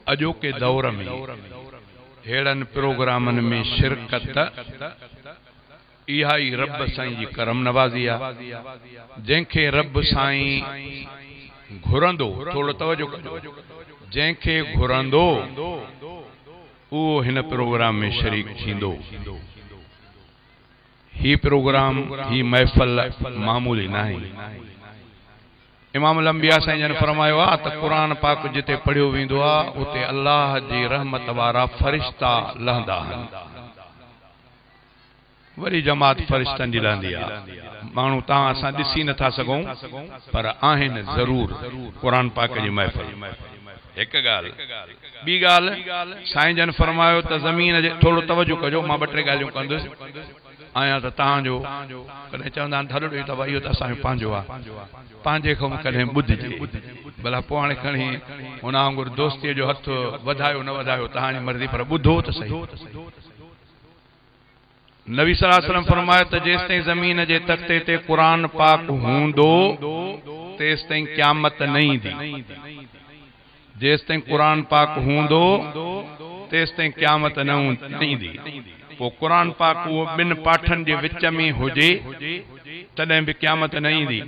अॼोके दौर में अहिड़नि प्रोग्रामनि में शिरकत इहा ई रब साईं जी करम नवाज़ी आहे। जंहिंखे रब साईं घुरंदो, थोरो तवजो कजो, जंहिंखे घुरंदो उहो हिन प्रोग्राम में शरीक थींदो। ही प्रोग्राम, ही महफ़िल मामूली नाहे। इमाम लंबिया साईं जन फरमायो आहे त क़ुरान पाक जिते पढ़ियो वेंदो आहे उते अल्लाह जी रहमत वारा फरिश्ता लहंदा आहिनि। वरी जमात फरिश्तनि जी लहंदी आहे। माण्हू तव्हां असां ॾिसी नथा सघूं पर आहिनि ज़रूर क़ुरान पाक जी महफ़िल। हिकु ॻाल्हि, ॿी ॻाल्हि साईं जन फरमायो त ज़मीन जे, थोरो तवजो कजो, मां ॿ टे ॻाल्हियूं कंदुसि। आहियां त तव्हांजो, कॾहिं चवंदा आहिनि थलो ॾियो त इहो त असांजो पंहिंजो आहे, पंहिंजे खां कॾहिं ॿुधिजे भला। पोइ हाणे खणी हुन वांगुरु दोस्तीअ जो हथु वधायो न वधायो तव्हांजी मर्ज़ी, पर ॿुधो त सही। नबी सल्लल्लाहु अलैहि वसल्लम फरमायो त जेसिताईं ज़मीन जे तख़्ते ते क़ुरान पाक हूंदो तेसिताईं क़यामत न ईंदी। जेसिताईं क़ुरान पाक हूंदो तेसिताईं क़यामत न ईंदी। पोइ क़ुरान पाक उहो ॿिनि पाठनि जे विच में हुजे तॾहिं बि क़यामत न ईंदी।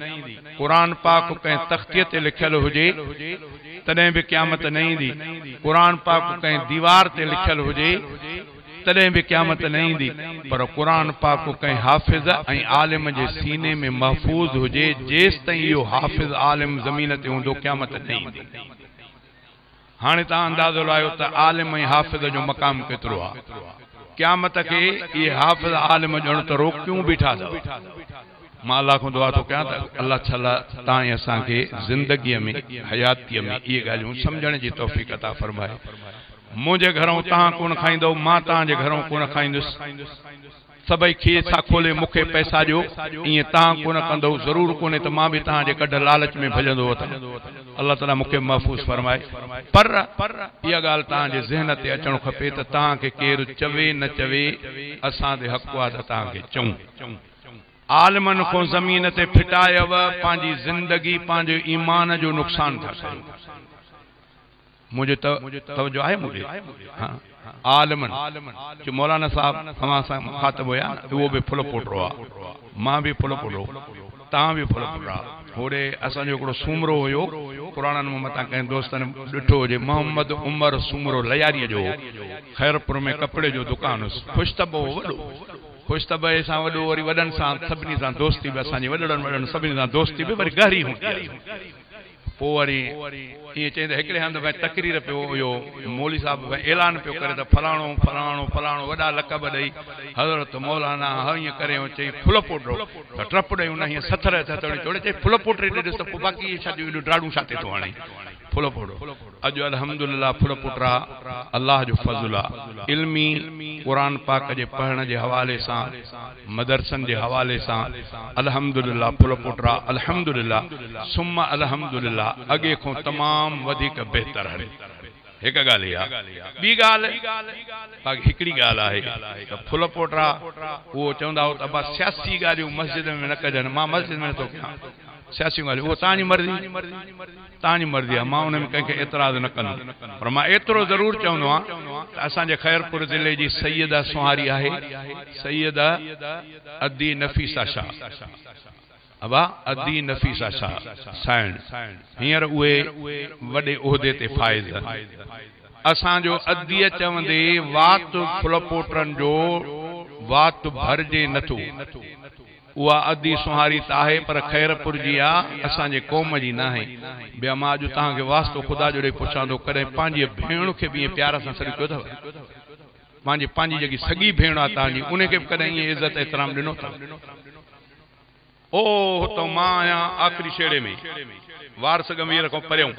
क़ुरान पाक कंहिं तख़्तीअ ते लिखियलु हुजे तॾहिं बि क़यामत न ईंदी। क़ुरान पाक कंहिं दीवार ते लिखियलु हुजे तॾहिं बि क़यामत न ईंदी। पर क़ुरान पाक कंहिं हाफ़िज़ ऐं आलिम जे सीने में महफ़ूज़ हुजे, जेसिताईं इहो हाफ़िज़ आलिम ज़मीन ते हूंदो क़यामत न ईंदी। हाणे तव्हां अंदाज़ो लायो त आलिम ऐं हाफ़िज़ जो मक़ाम केतिरो आहे। क़यामत खे इहे हाफ़िज़ आलिम ॼण त रोकियूं बीठा अथव। मां अल्लाह खां दुआ थो कयां त अल्लाह ताला तव्हां ऐं असांखे ज़िंदगीअ में, हयातीअ में इहे ॻाल्हियूं सम्झण जी तौफ़ीक़ अता फरमाए। मुंहिंजे घरों तव्हां कोन खाईंदव, मां तव्हांजे घरों कोन खाईंदुसि। सभई खीसा खोले मूंखे पैसा ॾियो, ईअं तव्हां कोन कंदव, ज़रूरु कोन्हे त मां बि तव्हांजे कढ लालच में भॼंदो वठां। अल्लाह ताला मूंखे महफ़ूज़ फरमाए। पर इहा ॻाल्हि तव्हांजे ज़हन ते अचणु खपे त तव्हांखे केरु चवे न चवे, असां ते हक़ आहे त तव्हांखे चऊं। आलिमनि खां ज़मीन ते फिटायव, पंहिंजी ज़िंदगी पंहिंजे ईमान जो नुक़सानु था कयूं। मुंहिंजो तवजो आहे मुंहिंजे? हा, आलिमनि जो मौलाना साहब तव्हां सां मुखातिब हुया, उहो बि फुल पोटरो आहे, मां बि फुल पोटरो, तव्हां बि फुल पोटरा। होॾे असांजो हिकिड़ो सूमरो हुयो, पुराणनि मां मतां कंहिं दोस्तनि ॾिठो हुजे, मोहम्मद उमर सूमरो लयारीअ जो, ख़ैरपुर में कपिड़े जो दुकानु हुउसि। ख़ुशि तब हो, वॾो ख़ुशि तब सां वॾो, वरी वॾनि सां सभिनी सां दोस्ती बि असांजी वॾड़नि वॾनि सभिनी सां दोस्ती बि वरी गहरी हूंदी आहे। पोइ वरी ईअं चई त हिकिड़े हंधि भई तकरीर पियो हुयो, मौलवी साहिबु भई ऐलान पियो करे त फलाणो फलाणो फलाणो वॾा लक़ब ॾेई हज़रत मौलाना ईअं करे चई फुल पोटरो त टप ॾेई हुन हीअं सथर थथड़ जोड़े चई फुल पोटरे ॾे ॾिस त पोइ बाक़ी छा एॾो डाड़ू छा ते थो हणे फुल पोटरो। अॼु अल्हम्दुलिल्लाह फुल पोटरा अल्लाह जो फज़ुल आहे। इल्मी क़ुरान पाक जे पढ़ण जे हवाले सां, मदरसनि जे हवाले सां अल्हम्दुलिल्लाह फुल पोटरा अल्हम्दुलिल्लाह सुम्मा अल्हम्दुलिल्लाह अॻे खां तमामु वधीक बहितर हले। हिकु ॻाल्हि इहा, ॿी ॻाल्हि बाक़ी हिकिड़ी ॻाल्हि आहे त फुल पोटरा उहो चवंदा हो त अबा सियासी ॻाल्हियूं मस्जिद में न कजनि। मां मस्जिद में नथो कयां सियासी ॻाल्हियूं, उहो तव्हांजी मर्ज़ी, तव्हांजी मर्ज़ी आहे, मां उन में कंहिंखे एतिराज़ न कंदुमि। पर मां एतिरो ज़रूरु चवंदो आहियां त असांजे ख़ैरपुर ज़िले जी सैयदा सुहारी आहे, सैयदा अदी नफ़ीसा शाह, अबा अदी नफ़ीसा शाह साइण, हींअर उहे वॾे उहिदे ते फ़ाइज़ आहिनि। असांजो अदीअ चवंदे वात फुल पोटरनि जो वात भरिजे नथो। उहा अदी सुहारी त आहे पर ख़ैरपुर जी आहे, असांजे क़ौम जी न आहे। ॿिया मां अॼु तव्हांखे वास्तो ख़ुदा जो ॾेई पुछां थो, कॾहिं पंहिंजी भेण खे बि ईअं प्यार सां सॾु कयो अथव? पंहिंजी पंहिंजी जेकी सॻी भेण आहे तव्हांजी, उनखे बि कॾहिं ईअं इज़त एतिराम ॾिनो अथव? ओ हुतां मां आहियां आख़िरी छेड़े में, वारस गंभीर खां परियों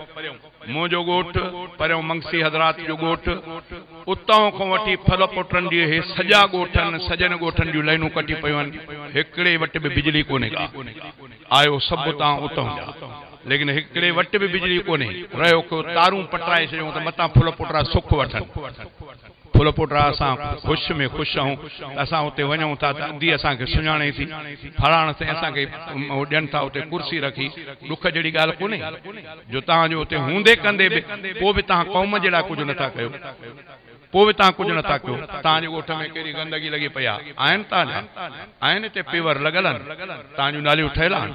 मुंहिंजो ॻोठु, परियों मंगसी हज़रात जो ॻोठु, उतां खां वठी फल पोटरनि जी हे सॼा ॻोठ आहिनि, सॼनि ॻोठनि जूं लाइनूं कटी पयूं आहिनि, हिकिड़े वटि बि बिजली कोन्हे का। आयो सभु तव्हां उतां जा, लेकिन हिकिड़े वटि बि बिजली कोन्हे। रहियो को तारूं पटाए छॾियूं त मतां फुल पोटरा सुख वठनि। ڦلپوٽا اسان خوش ۾ خوش آهيون ته اسان اتي وڃون ٿا ته ادي اسان کي سڃاڻي ٿي، فلاڻ سائين اسان کي ڏين ٿا اتي ڪرسي رکي. ڏک جهڙي ڳالهه ڪونهي جو توهان جو اتي هوندي ڪندي به پوء به توهان قوم جي لاء ڪجهه نٿا ڪيو، پوء به توهان ڪجهه نٿا ڪيو. توهان جي ڳوٺ ۾ ڪهڙي گندگي لڳي پئي آهي؟ آهن توهان جا آهن هتي پيور لڳل آهن، توهان جون ناليون ٺهيل آهن.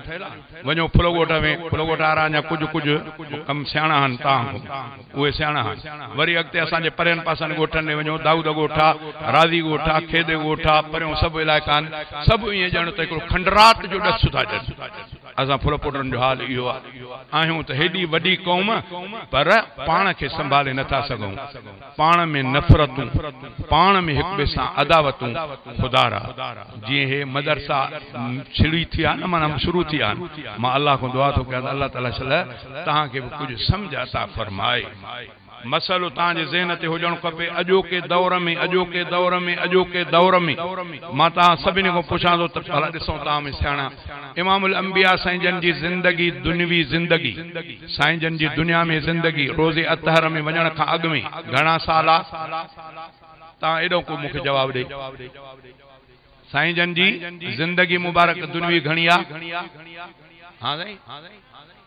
وڃو ڦل ڳوٺ ۾، ڦل ڳوٺ وارا اڃا ڪجهه ڪجهه ڪم سياڻا آهن توهان کان، اهي سياڻا آهن. وري اڳتي اسان جي پرين پاسن ڳوٺن ڏي وڃو، دائود ڳوٺ آ، راضي ڳوٺ آ، کيدي ڳوٺ آ، پريون سڀ علائقا آهن، سڀ ائين ڄڻ ته هڪڙو کنڊرات جو ڏس ٿا ڏين. اسان ڦلپوٽن جو حال اهو آ. آهيون ته هيڏي وڏي قوم پر پاڻ کي سنڀالي نٿا سگهون. پاڻ ۾ نفرتون، پاڻ ۾ هڪ ٻئي سان عداوتون. خدارا جيئن هي مدرسا ڇڙي ٿيا نه معنيٰ شروع ٿيا آهن، مان الله کان دعا ٿو ڪيان ته الله تعاليٰ شل توهان کي به ڪجهه سمجهه عطا فرمائي. مسئلو توهان جي ذهن تي هجڻ کپي اڄوڪي دور ۾ اڄوڪي دور ۾ اڄوڪي دور ۾ مان توهان سڀني کان پڇان ٿو ته ڀلا ڏسون توهان ۾ سياڻا امام الانبياء سائين جن جي زندگي دنيوي زندگي سائين جن جي دنيا ۾ زندگي روضي اطهر ۾ وڃڻ کان اڳ ۾ گهڻا سال آ؟ توهان ايڏو ڪو مون کي جواب ڏئي. سائين جن جي زندگي مبارڪ دنيوي گهڻي آ؟ ها سائين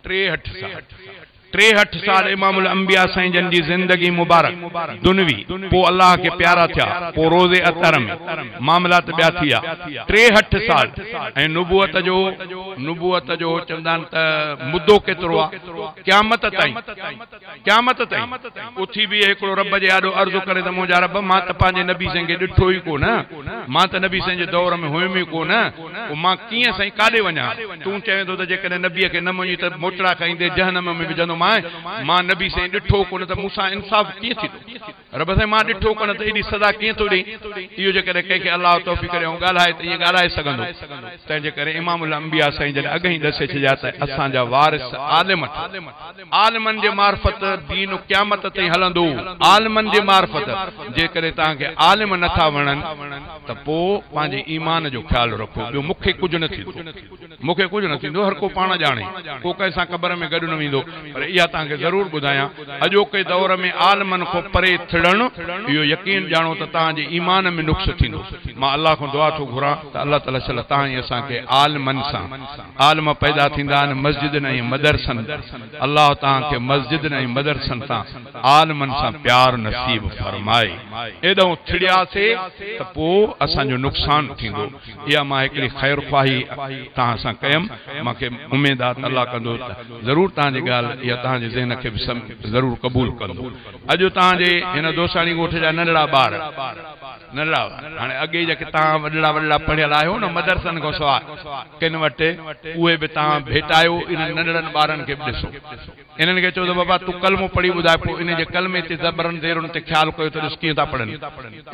63 سال. 63 سال امام الانبياء سائين جن جي زندگي مبارڪ دنوي، پوء الله کي پيارا ٿيا، پوء روضي اطهر ۾ معاملات ٻيا ٿيا. 63 سال ۽ نبوت جو نبوت جو چوندا آهن ته مدو ڪيترو آ؟ قيامت تائين. قيامت تائين اٿي بيهي هڪڙو رب جي آڏو عرض ڪري ته منهنجا رب مان ته پنهنجي نبي سائين کي ڏٺو ئي ڪو نه، مان ته نبي سائين جي دور ۾ هيم ئي ڪو نه، پوء مان ڪيئن سائين ڪاڏي وڃان؟ تون چوين ٿو ته جيڪڏهن نبيء کي نه مڃين ته موچڙا کائيندي جهنم ۾ وجهندومانء، مان نبي سائين ڏٺو ڪو نه ته مون سان انصاف ڪيئن ٿيندو؟ رب سائين مان ڏٺو ڪونه ته ايڏي سزا ڪيئن ٿو ڏئين؟ اهو جيڪڏهن ڪنهن کي الله توفيق ڏئي ۽ ڳالهائي ته ائين ڳالهائي سگهندو. تنهن جي ڪري امام الانبياء سائين جڏهن اڳ ئي ڏسي ڇڏيا ته اسان جا وارث عالم ٿيو. عالمن جي معرفت دين قيامت تائين هلندو. عالمن جي معرفت جيڪڏهن توهان کي عالم نه ٿا وڻن ته پوء پنهنجي ايمان جو خيال رکو ٻيو مون کي ڪجهه نه ٿيندو. مون کي ڪجهه نه ٿيندو، هر ڪو پاڻ ڄاڻي، ڪو ڪنهن سان قبر ۾ گڏ نه ويندو، پر اها توهان کي ضرور ٻڌايان، اڄوڪي دور ۾ عالمن کان پري ٿڙڻ، اهو يقين ڄاڻو ته توهان جي ايمان ۾ نقص ٿيندو. مان الله کان دعا ٿو گهران ته الله تعاليٰ شل توهان ۽ اسان کي عالمن سان عالم پيدا ٿيندا آهن مسجدن ۽ مدرسن تان، الله توهان کي مسجدن ۽ مدرسن تان عالمن سان پيار نصيب فرمائي. ايڏانهن ٿڙياسي ته پوء اسان جو نقصان ٿيندو. اها مان هڪڙي خير خواهي توهان سان ڪيم، مان کي اميد آ ته الله ڪندو ته ضرور توهان جي ڳالهه اها توهان جي ذهن کي به ضرور قبول ڪندو. اڄ توهان جي هن دوساڻي ڳوٺ جا ننڍڙا ٻار، ننڍڙا ٻار، هاڻي اڳي جيڪي توهان وڏڙا وڏڙا پڙهيل آهيو نه مدرسن کان سواء ڪن وٽ، اهي به توهان ڀيٽايو انهن ننڍڙن ٻارن کي به ڏسو. انهن کي چئو ته بابا تون ڪلمو پڙهي ٻڌاء پوء انهن جي ڪلمي تي زبرن زيرن تي خيال ڪيو ته ڏس ڪيئن ٿا پڙهن.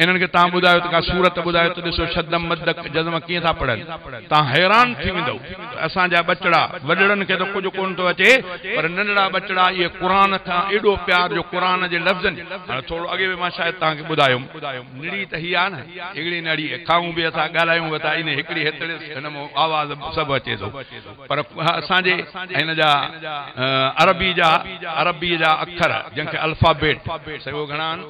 انهن کي توهان ٻڌايو ته ڪا سورت ٻڌايو ته ڏسو شد مد جزم ڪيئن ٿا پڙهن. توهان حيران ٿي ويندؤ ته اسان جا ٻچڙا، وڏڙن کي ته ڪجهه ڪونه ٿو اچي پر ننڍڙا ٻچڙا اهي قرآن کان ايڏو پيار جو قرآن جي لفظن هاڻي ٿورو اڳي به مان شايد توهان کي ٻڌايم. نڙي ته هي آ نه هڪڙي نڙي کائون به ٿا ڳالهايون به ٿا انهي هڪڙي هيتڙي هن مان آواز سڀ اچي ٿو. پر اسان جي هن جا عربي جا عربي جا اکر جن کي الفابيٽ سهي گهڻا آهن؟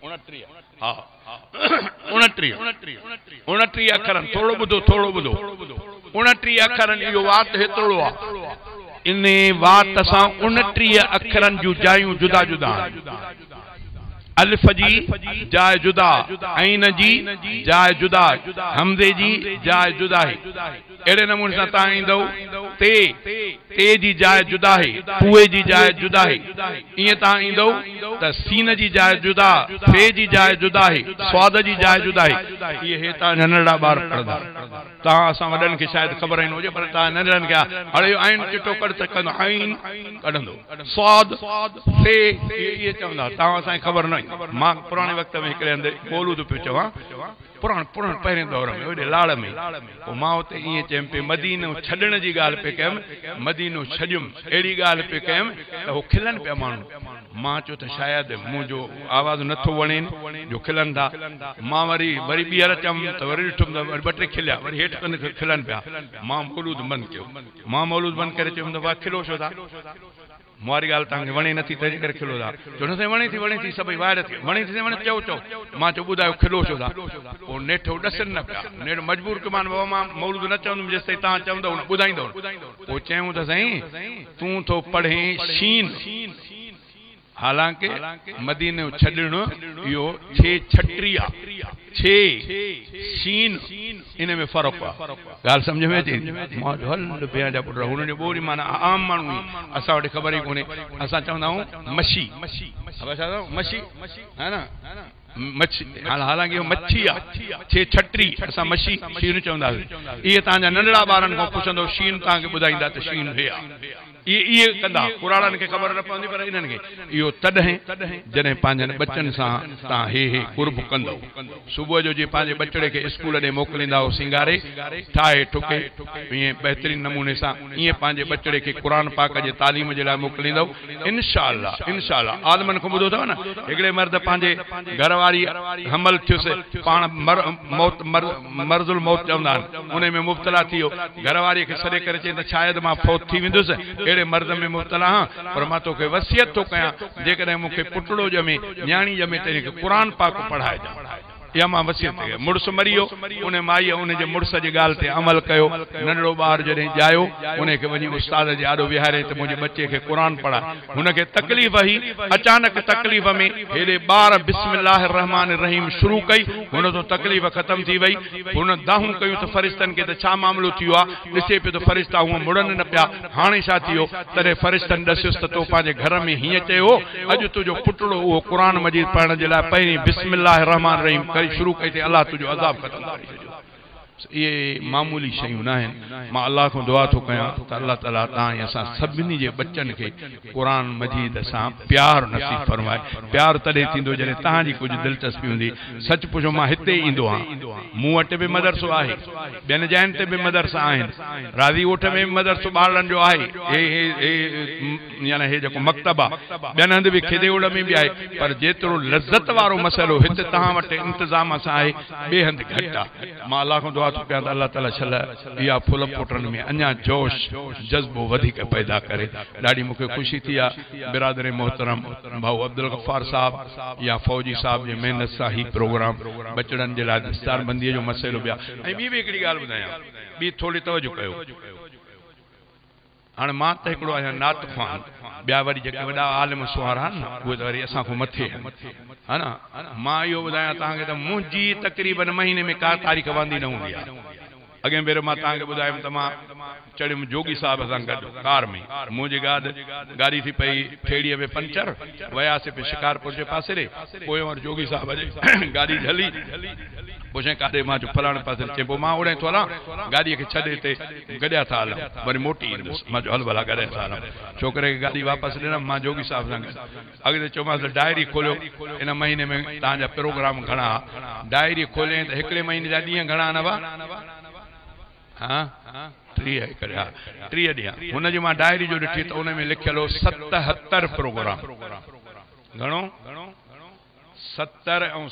29 ها 29 29 اکرن ٿورو ٻڌو ٿورو ٻڌو 29 اکرن اهو وات هيترو آ ان وات سان 29 اکرن جون جايون جدا جدا آهن. الف جي جاء جدا، عين جي جاء جدا، همزي جي جاء جدا آهي. اهڙي نموني سان توهان ايندؤ تي، تي جي جاء جدا آهي، پوء جي جاء جدا آهي. ائين توهان ايندؤ ته سين جي جاء جدا، ثي جي جاء جدا آهي، صاد جي جاء جدا آهي. اهي هي توهان جا ننڍڙا ٻار پڙهندا. توهان اسان وڏن کي شايد خبر ئي نه هجي پر توهان ننڍڙن کي هاڻي اهو عين چٽو ڪڍ ته ڪندو عين ڪڍندو صاد ثي اهي چوندا توهان اسان کي خبر نه هئي مان پراڻي وقت ۾ هڪڙي هنڌ مولود پيو چوان پراڻ پراڻ پهرين دور ۾ اوڏي لاڙ ۾ پوء مان اتي ائين چيم پئي مدينو ڇڏڻ جي ڳالهه پئي ڪيم مدينو ڇڏيم اهڙي ڳالهه پئي ڪيم ته هو کلن پيا ماڻهو مان چيو ته شايد منهنجو آواز نه ٿو وڻين جو کلن ٿا. مان وري وري ٻيهر چيم ته وري ڏٺم ته وري ٻه ٽي کليا، وري هيٺ ڪن کلن پيا. مان مولود بند ڪيو. مان مولود بند ڪري چيم ته واهه کلو ڇو ٿا؟ मुंहारी ॻाल्हि तव्हांखे वणे नथी तंहिंजे करे खिलो था। चयो न साईं वणे थी सभई ॿाहिरि थी वणे थी वणे चओ चओ। मां चयो ॿुधायो खिलो छो था। पोइ नेठि उहो ॾसनि न पिया, नेठि मजबूर कयो मान बाबा मां मौलूद न चवंदुमि जेसि ताईं तव्हां चवंदव न ॿुधाईंदव। पोइ चयूं त साईं तूं थो पढ़े शीन, हालांकि मदीने छॾणु इहो छे छटीह आहे, छे शीन इन में फ़र्क़ु आहे। ॻाल्हि सम्झ में अचे? मां चयो हल पिया जा पुट, हुननि जो ॿोरी माना आम माण्हू ई असां वटि ख़बर ई कोन्हे। असां चवंदा आहियूं मच्छी, मच्छी है न मच्छी, हालांकि इहो मच्छी आहे, छे छटीह असां मच्छी शीन चवंदासीं। इहे तव्हांजा नंढड़ा ॿारनि खां पुछंदो शीन तव्हांखे ॿुधाईंदा त शीन हे आहे। इहे इहे कंदा, कुराड़नि खे ख़बर न पवंदी पर इन्हनि खे इहो तॾहिं जॾहिं पंहिंजनि ॿचनि सां तव्हां हे हे क़ुर्ब कंदव। सुबुह जो जीअं पंहिंजे बचड़े खे स्कूल ॾे मोकिलींदा हो सिंगारे ठाहे ठुके ईअं बहितरीन नमूने सां, ईअं पंहिंजे बचड़े खे क़ुर पाक जे तालीम जे लाइ मोकिलींदव इनशा इनशा। आलमनि खां ॿुधो अथव न, हिकिड़े मर्द पंहिंजे घर वारी हमल थियुसि, पाण मौत मर्ज़ुल मौत चवंदा आहिनि, उन में मुब्तला थी वियो। घर वारीअ खे सॾे करे चई त शायदि मां फौत थी वेंदुसि, अहिड़े मर्ज़ में मुब्तला आहियां, पर मां तोखे वसियत थो कयां जेकॾहिं मूंखे पुटड़ो ॼमे नियाणी ॼमे त हिनखे क़ुर पाक पढ़ाइजां। इहा मां वसियत कई। मुड़ुसु मरी वियो, उन माईअ उनजे मुड़ुस जी ॻाल्हि ते अमल कयो। नंढड़ो ॿार जॾहिं ॼायो उनखे वञी उस्ताद जे आॾो विहारे त मुंहिंजे बच्चे खे क़ुर पढ़ाए। हुनखे तकलीफ़ हुई, अचानक तकलीफ़ में हेॾे ॿार बिस्मिल्लाह रहमान रहीम शुरू कई, हुन तो तकलीफ़ ख़तमु थी वई। हुन दाहूं कयूं त फ़रिश्तनि खे त छा मामिलो थी वियो आहे, ॾिसे पियो त फ़रिश्ता हूअं मुड़नि न पिया, हाणे छा थी वियो? तॾहिं फ़रिश्तनि ॾसियुसि त तो पंहिंजे घर में हीअं चयो, अॼु तुंहिंजो पुटड़ो उहो क़ुर मजीद पढ़ण जे लाइ पहिरीं बिस्मिल्लाह रहमान रहीम करी शुरू कई अल्लाह तुंहिंजो अज़ाब ख़तमु करे छॾियो। इहे मामूली शयूं न आहिनि। मां अल्लाह खां दुआ थो कयां त अल्लाह ताला तव्हां ऐं असां सभिनी जे बच्चनि खे क़ुर मजीद सां प्यार नसीब फरमाए। प्यार तॾहिं थींदो जॾहिं तव्हांजी कुझु दिलचस्पी हूंदी। सच पुछो मां हिते ईंदो आहियां, मूं वटि बि मदरसो आहे, ॿियनि जायुनि ते बि मदरसा आहिनि, राज़ी ॻोठ में बि मदरसो ॿारनि जो आहे, हे यानी हे जेको मकतब आहे, ॿियनि हंधि बि खिदेउड़ में बि आहे, पर जेतिरो लज़त वारो मसइलो हिते तव्हां वटि इंतज़ाम सां आहे, ॿिए हंधि घटि आहे। मां अल्लाह खां दुआ थो कयां त अल्लाह ताला छल इहा फुल पुटनि में अञा जोश जज़्बो वधीक पैदा करे। ॾाढी मूंखे ख़ुशी थी आहे बिरादर मोहतरम भाऊ अब्दुल गफ़ार साहब या फौजी साहब जी महिनत सां ही प्रोग्राम बचड़नि जे लाइ दस्तारबंदीअ जो मसइलो बि आहे। ऐं ॿी बि हिकिड़ी ॻाल्हि ॿुधायां, ॿी थोरी तवजो कयो। हाणे मां त हिकिड़ो आहियां नात ख़्वान, ॿिया वरी जेके वॾा आलिम सुहारा आहिनि न उहे त वरी असां खां मथे आहिनि, हा न। मां इहो ॿुधायां तव्हांखे त मुंहिंजी तक़रीबन महीने में का तारीख़ वांदी न हूंदी आहे। अॻियों भेरो मां तव्हांखे ॿुधायुमि त मां चढ़ियुमि जोगी साहब सां गॾु कार में, मुंहिंजी गाॾी थी पई ठेड़ीअ में पंचर, वियासीं पिए शिकारपुर जे पासे ॾे, पोइ वरी जोगी साहब जे गाॾी झली, पुछे काॾे? मां चयो फलाणे पासे। चए पोइ मां ओॾे थो हलां, गाॾीअ खे छॾे हिते गॾिया था हलूं, वरी मोटी ईंदुसि। मां चयो हल भला गॾिया था हलूं। छोकिरे खे गाॾी वापसि ॾिनमि, मां जोगी साहब सां गॾु। अॻिते चयोमांसि डायरी खोलियो, इन महीने में तव्हांजा प्रोग्राम घणा? डायरी खोलियईं त हिकिड़े महीने जा ॾींहं घणा न हुआ? हा 30 करे, हा 30 ॾींहं। हुनजी मां डायरी जो ॾिठी त उन में लिखियलु हो 77 प्रोग्राम। घणो? 70 ऐं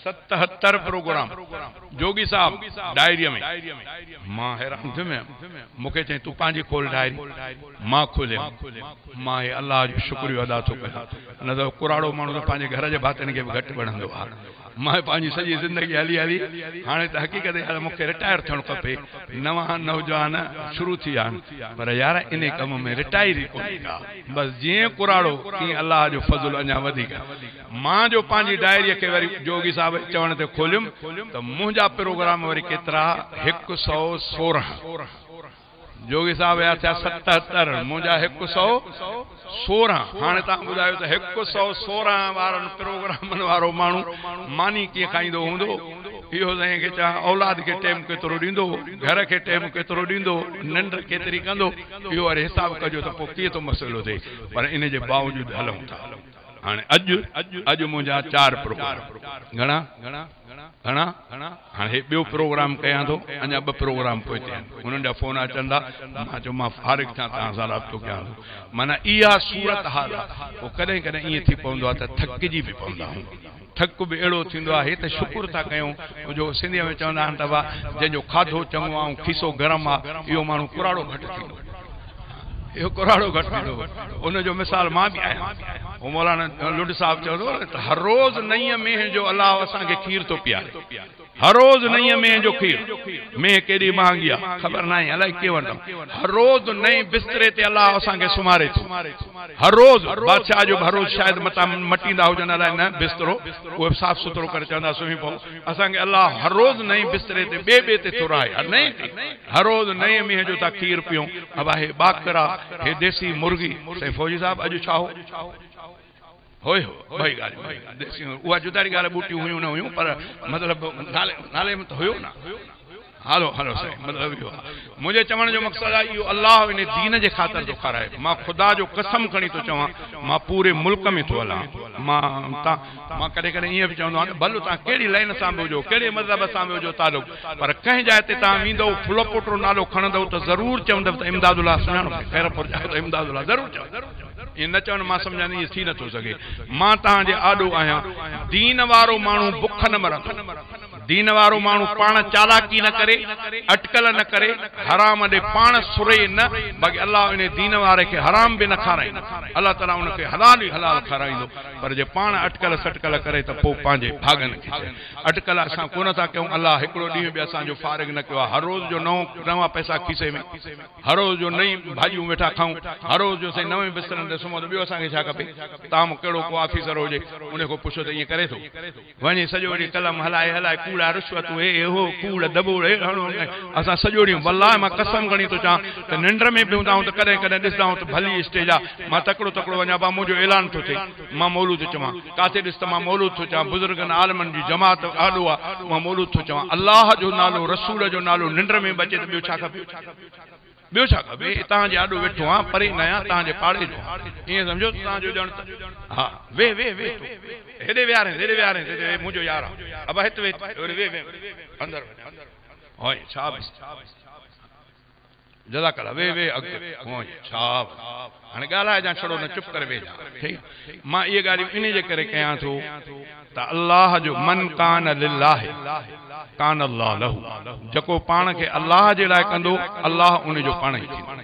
77 प्रोग्राम जोगी साहब डायरीअ में। मां हैरान थियुमि, मूंखे चई तूं पंहिंजी खोल डायरी। मां खोलियमि, मां हे अल्लाह जो शुक्रियो अदा थो कयां, न त कुराड़ो माण्हू त पंहिंजे घर जे भातियुनि खे बि घटि वणंदो आहे। मां पंहिंजी सॼी ज़िंदगी हली हली हाणे त हक़ीक़त यार मूंखे रिटायर थियणु खपे। नवां नौजवान शुरू थी विया आहिनि, पर यार इन कम में रिटायर ई कोन्हे का। बसि जीअं कुराड़ो तीअं अल्लाह जो फज़ुल अञा वधीक। मां जो पंहिंजी डायरीअ खे वरी जोगी साहब चवण ते खोलियुमि त मुंहिंजा प्रोग्राम वरी केतिरा? 116। जोगी साहब जा थिया 77, मुंहिंजा 116। हाणे तव्हां ॿुधायो त 116 वारनि प्रोग्रामनि वारो माण्हू मानी कीअं खाईंदो हूंदो? इहो साईं खे चवां औलाद खे टाइम केतिरो ॾींदो, घर खे टाइम केतिरो ॾींदो, निंड केतिरी कंदो, इहो वरी हिसाबु कजो त पोइ कीअं थो मसइलो थिए। पर इन जे बावजूदु हलूं था। हाणे अॼु अॼु मुंहिंजा 4 प्रोग्राम। घणा घणा? हाणे हे ॿियो प्रोग्राम कयां थो, अञा 2 प्रोग्राम पोइ आहिनि, हुननि जा फ़ोन अचनि था। मां चयो मां फ़ारिग थियां तव्हां सां राब्तो कयां थो। माना इहा सूरत हाल आहे। पोइ कॾहिं कॾहिं ईअं थी पवंदो आहे त थकिजी बि पवंदा आहियूं। थक बि अहिड़ो थींदो आहे त शुक्र था कयूं जो सिंधीअ में चवंदा आहिनि त वाह जंहिंजो खाधो चङो आहे ऐं खीसो गरम आहे, इहो माण्हू कुराड़ो घटि थींदो। इहो कुराड़ो घटि थींदो। उनजो मिसाल मां बि आहियां। उहो मौलाना लुंड साहिबु चवंदो त हर रोज़ नई मेंहं जो अलाह असांखे खीर थो पीआरे, हर रोज़ नई मेंहं जो खीर। मेंहं केॾी महांगी आहे ख़बर न आहे, अलाए कीअं वठंदमि। हर रोज़ नए बिस्तरे ते अलाह असांखे सुम्हारे थो, हर रोज़। बादशाह जो हर रोज़ शायदि मतां मटींदा हुजनि अलाए न बिस्तरो, उहे साफ़ सुथरो करे चवंदा सुम्ही पऊं। असांखे अलाह हर रोज़ नए बिस्तरे ते ॿिए ॿिए ते थो रहाए, हर नए ते हर रोज़ नए मेंहं जो था खीर पियूं। अब हे बाकरा, हे देसी मुर्गी। साईं फौजी साहिबु अॼु छा हो होए हो भई ॻाल्हि देसी, उहा जुदारी ॻाल्हि ॿूटियूं हुयूं न हुयूं, पर मतिलबु नाले नाले में त हुयो न। हलो हलो साईं, मतिलबु इहो आहे। मुंहिंजे चवण जो मक़सदु आहे इहो अलाह इन दीन जे ख़ातिर थो खाराए। मां ख़ुदा जो कसम खणी थो चवां, मां पूरे मुल्क में थो हलां। मां कॾहिं कॾहिं ईअं बि चवंदो आहियां भलो तव्हां कहिड़ी लाइन सां बि हुजो, कहिड़े मज़हब सां बि हुजो तालुक़, पर कंहिं जाइ ते तव्हां वेंदव फुलपोटो नालो खणंदव त ज़रूरु चवंदव त इमदादुल्लाह सुञाणो, ख़ैरपुर जा त इमदादुल्लाह ज़रूरु चवंदव। ईअं न चवनि, मां सम्झां ईअं थी नथो सघे। मां तव्हांजे आॾो आहियां। दीन वारो माण्हू बुख न मरंदो, दीन वारो माण्हू पाण चालाकी न करे, अटकल न करे, हराम ॾे पाण सुरे न, बाक़ी अलाह इन दीन वारे खे हराम बि न खाराईंदो, अलाह ताला उनखे हलाल ई हलाल खाराईंदो। पर जे पाण अटकल सटकल करे त पोइ पंहिंजे भाॻनि खे चए। अटकल असां कोन था कयूं, अलाह हिकिड़ो ॾींहुं बि असांजो फ़ारिग न कयो आहे। हर रोज़ जो नवां पैसा खीसे में, हर रोज़ जो नई भाॼियूं वेठा खाऊं, हर रोज़ जो साईं नवे बिस्तरनि ते सुम्हो, त ॿियो असांखे छा खपे? तव्हां कहिड़ो को ऑफिसर हुजे उन खां पुछो त ईअं करे थो, वञे सॼो ॾींहुं कलम हलाए हलाए कूड़ा रिश्वतूं हे हो कूड़ दबोड़ हे हणो। असां सॼो ॾींहुं वल्लाह मां कसम खणी थो चवां त निंड में बि हूंदा आहियूं त कॾहिं कॾहिं ॾिसंदा आहियूं त भली स्टेज आहे, मां तकिड़ो तकिड़ो वञा बा मुंहिंजो ऐलान थो थिए, मां मौलूद चवां, काथे ॾिस त मां मौलूद थो चवां, बुज़ुर्गनि आलमनि जी जमात आॾो आहे, मां मौलूद थो चवां। अलाह जो नालो रसूल जो नालो निंड में बि अचे त ॿियो छा खपे? ॿियो छा खपे? तव्हांजे आॾो वेठो आहियां, परे न आहियां, तव्हांजे पाड़े जो ईअं सम्झो तव्हांजो ॼण हा वे वे वे हेॾे विहारे हेॾे विहारे हेॾे मुंहिंजो यार आहे, अबा हिते वे वे वे अंदरि वञ छा जज़ाकल्लाह वे वे अॻिते छा हाणे ॻाल्हाइजां छड़ो न, चुप करे वेहिजां। ठीकु, मां इहे ॻाल्हियूं इन जे करे कयां थो त अलाह जो मन कान लिल्लाह कान अल्लाह लहू, जेको पाण खे अलाह जे लाइ कंदो अलाह उनजो पाण ई थींदो,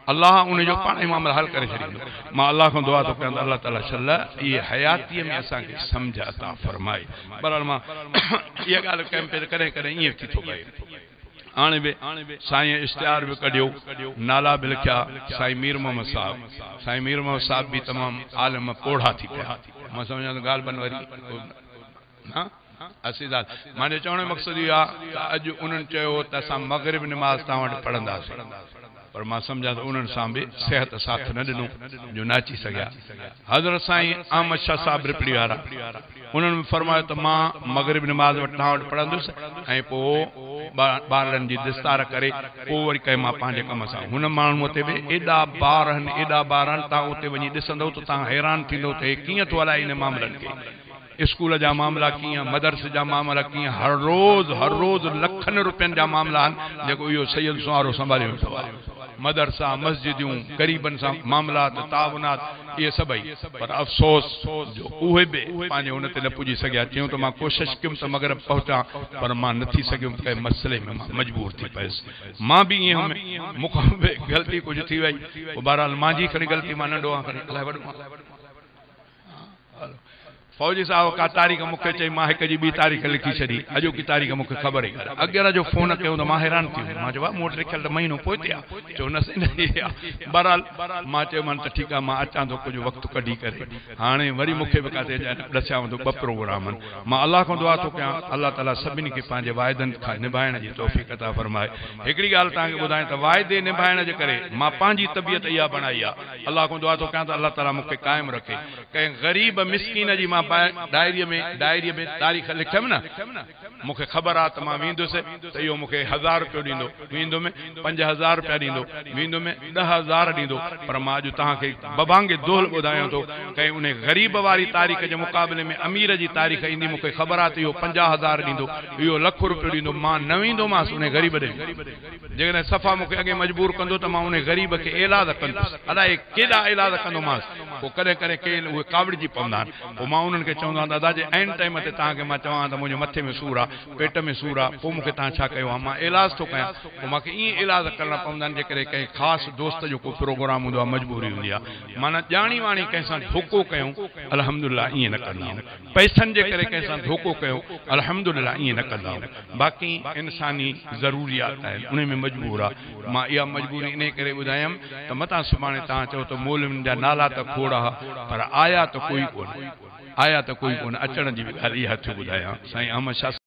अलाह उनजो पाण ई मामला हल करे छॾींदो। मां अलाह खां दुआ थो कयां त अलाह ताला शल इहे हयातीअ में असांखे सम्झ अता फरमाए। बहरहाल मां इहा ॻाल्हि कयमि पई त कॾहिं कॾहिं ईअं थी थो पए। हाणे बि साईं इश्तिहार बि कढियो, नाला बि लिखिया। साईं मीर मोहम्मद साहब, साईं मीर मोहम्मद साहब बि तमामु आलम पोढ़ा थी पिया। मां सम्झां थो ॻाल्हि बनि वरी न असी साल। मुंहिंजे चवण जो मक़सदु इहो आहे त अॼु उन्हनि चयो त असां मग़रिब निमाज़ तव्हां वटि पढ़ंदासीं, पर मां सम्झां थो उन्हनि सां बि सिहत साथ न ॾिनो जो न अची सघिया। हज़रत साईं अहमद शाह साहिबु रिपड़ी वारा, उन्हनि फरमायो त मां मग़रिब निमाज़ वटि तव्हां वटि पढ़ंदुसि ऐं पोइ ॿारनि जी दिस्तार करे पोइ वरी कंहिं मां पंहिंजे कम सां। हुन माण्हूअ ते बि एॾा बार आहिनि, एॾा बार आहिनि, तव्हां उते वञी ॾिसंदव त तव्हां हैरान थींदव त हे कीअं थो हलाए इन मामलनि खे। स्कूल जा मामला कीअं, मदरसे जा मामला कीअं, हर रोज़ लखनि रुपयनि जा मामला आहिनि जेको इहो सैयद सुहारो संभाले वेठो आहे। मदरसा मस्जिदियूं, ग़रीबनि सां मामलात, ताउनात, इहे सभई। पर अफ़सोस जो उहे बि पंहिंजे हुन ते न पुॼी सघिया। चयूं त मां कोशिशि कयुमि त मग़रब पहुचां, पर मां न थी सघियुमि, कंहिं मसइले में मां मजबूर थी पयुसि। मां बि ईअं हुयुमि, मूंखां बि ग़लती कुझु थी वई। पोइ बहरहाल मुंहिंजी खणी ग़लती, मां नंढो आहियां, खणी अलाए वॾो आहियां। फौजी साहिब का तारीख़ मूंखे चई, मां हिक जी ॿी तारीख़ लिखी छॾी, अॼोकी तारीख़ मूंखे ख़बर ई कोन्हे। अॻियां जो फ़ोन कयो त मां हैरान थी वियुसि, मां चयो मूं वटि लिखियलु त महीनो पोइ ते आहे, चयो न सही आहे। बहरहाल मां चयोमांसि त ठीकु आहे, मां अचां थो कुझु वक़्तु कढी करे। हाणे वरी मूंखे बि किथे ॾसियांव थो ॿ प्रोग्राम आहिनि। मां अलाह खां दुआ थो कयां अलाह ताला सभिनी खे पंहिंजे वाइदनि खां निभाइण जी तौफ़ीक़ अता फरमाए। हिकिड़ी ॻाल्हि तव्हांखे ॿुधायां त वाइदे निभाइण जे करे मां पंहिंजी तबियत इहा बणाई आहे। अलाह खां दुआ थो कयां त अलाह ताला मूंखे क़ाइमु रखे। कंहिं ग़रीब मिसकीन जी मां डायरीअ में तारीख़ लिखियमि न, मूंखे ख़बर आहे त मां वेंदुसि त इहो मूंखे 1000 रुपयो ॾींदो, वेंदुमि 5000 रुपया ॾींदो, वेंदुमि 10000 ॾींदो। पर मां अॼु तव्हांखे बबांगे दोल ॿुधायां थो, कंहिं उन ग़रीब वारी तारीख़ जे मुक़ाबले में अमीर जी तारीख़ ईंदी, मूंखे ख़बर आहे त इहो 50000 ॾींदो, इहो लख रुपयो ॾींदो, मां न वेंदोमांसि उन ग़रीब ॾे। जेकॾहिं सफ़ा मूंखे अॻे मजबूर कंदो त मां उन ग़रीब खे ऐलाद कंदुसि, अलाए केॾा ऐलाद कंदोमांसि। पोइ कॾहिं कॾहिं के उहे काविड़जी पवंदा आहिनि, पोइ मां انهن کي چوندو آهيان ته ادا جي عين ٽائيم تي توهان کي مان چوان ته منهنجي مٿي ۾ سور آهي، پيٽ ۾ سور آهي، پوء مون کي توهان ڇا ڪيو ها؟ مان ايلاز ٿو ڪيان، پوء مان کي ائين ايلاز ڪرڻا پوندا آهن، جيڪڏهن ڪنهن خاص دوست جو ڪو پروگرام هوندو آهي، مجبوري هوندي آهي. معنيٰ ڄاڻي واڻي ڪنهن سان ڌوڪو ڪيون، الحمدلله ائين نه ڪندا آهيون. پئسن جي ڪري ڪنهن سان ڌوڪو ڪيون، الحمدلله ائين نه ڪندا آهيون. باقي انساني ضروريات آهن، انهي ۾ مجبور آهي. مان اها مجبوري انهي ڪري ٻڌايم ته متان سڀاڻي توهان چئو ته مولوين جا نالا ته کوڙ ها پر آيا ته ڪوئي ڪونه، آيا ته ڪوئي ڪونه، اچڻ جي به ڳالهه اها ٿيو ٻڌايان. سائين احمد شاهه.